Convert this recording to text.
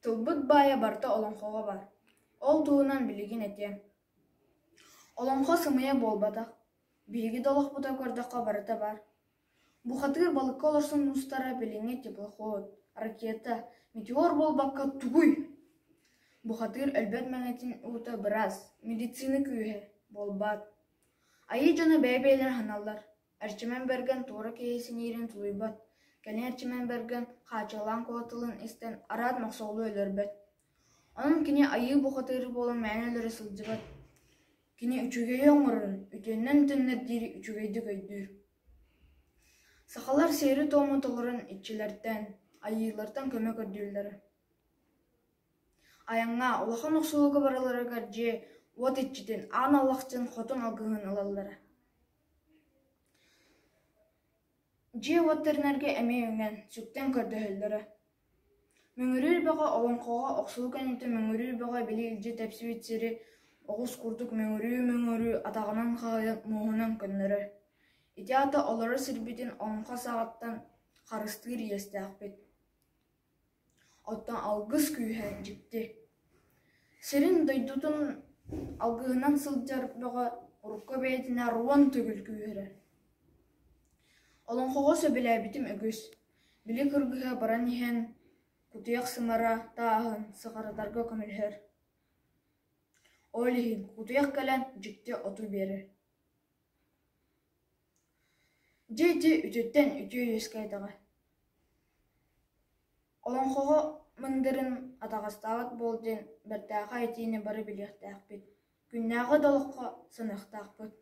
Тылбыт баайа барыта олоҥхоҕо баар. Ол туһунан билигин этиэм. Олоҥхо сымыйа буолбатах, биһиги да олохпутун көрдөххө барыта баар. Бухатыыр балыкка олорсон устара билиҥҥи теплоход, ракета, метеор буолбакка тугуй? Бухатыыр өлбөт мэҥэтин уута быраас, медицина күүһэ буолбаат. Айыы дьоно бэйэ-бэйэлэрин аһыналлар, Эрчимэн Бэргэн туора киһи синиирин тулуйбат, кэлин Эрчимэн Бэргэн хаачыалаан куоталын истэн араат мохсоҕолуу өлөрбөт. Онон кини айыы бухатыыр буолан мээнэ өлөрө сылдьыбат. Кини үчүгэйи оҥорорун, үтүөннэн төннөр диири үчүгэйдик өйдүүр. Сахалар сиэри-туому толорон иччилэртэн, айыылартан көмө көрдүүллэрэ. Айаҥҥа, улахан охсуһууга баралларыгар дьиэ, уот иччитин, аан аллахчын хотун алгыһын ылаллара. Дьиэ-уот тэринэргэ эмиэ үҥэн, сүктэн көрдөһөллөрө. Мөҥүрүүр бөҕө олоҥхоҕо охсуһуу кэнниттэн Мөҥүрүүр бөҕө били илдьи тэпсибит сири оҕус курдук мөҥүрүү-мөҥүрүү атаҕынан хаһыйан муоһунан көннөрөр. Ити аата олорор сирбитин олоҥхо саҕаттан харыстыыр иэстээхпит. Оттон алгыс күүһэ дьикти. Сирин дойдутун алгыһынан сылдьар бөҕө урукку бэйэтинээр уон төгүл күүһүрэр. Олоҥхоҕо сөбүлээбитим үгүс. Били кыргыһа баран иһэн кутуйах сымара тааһын сыҕарытарга көмөлөһөр. Ол иһин кутуйах кэлэн дьикти оту биэрэр. Дьэ ити үтүөттэн үтүө үөскээтэҕэ. Олоҥхоҕо мындырын атаҕастаабат буол диэн бэртээхэй этиини бары билиэхтээхпит, күннээҕи да олоххо саныахтаахпыт.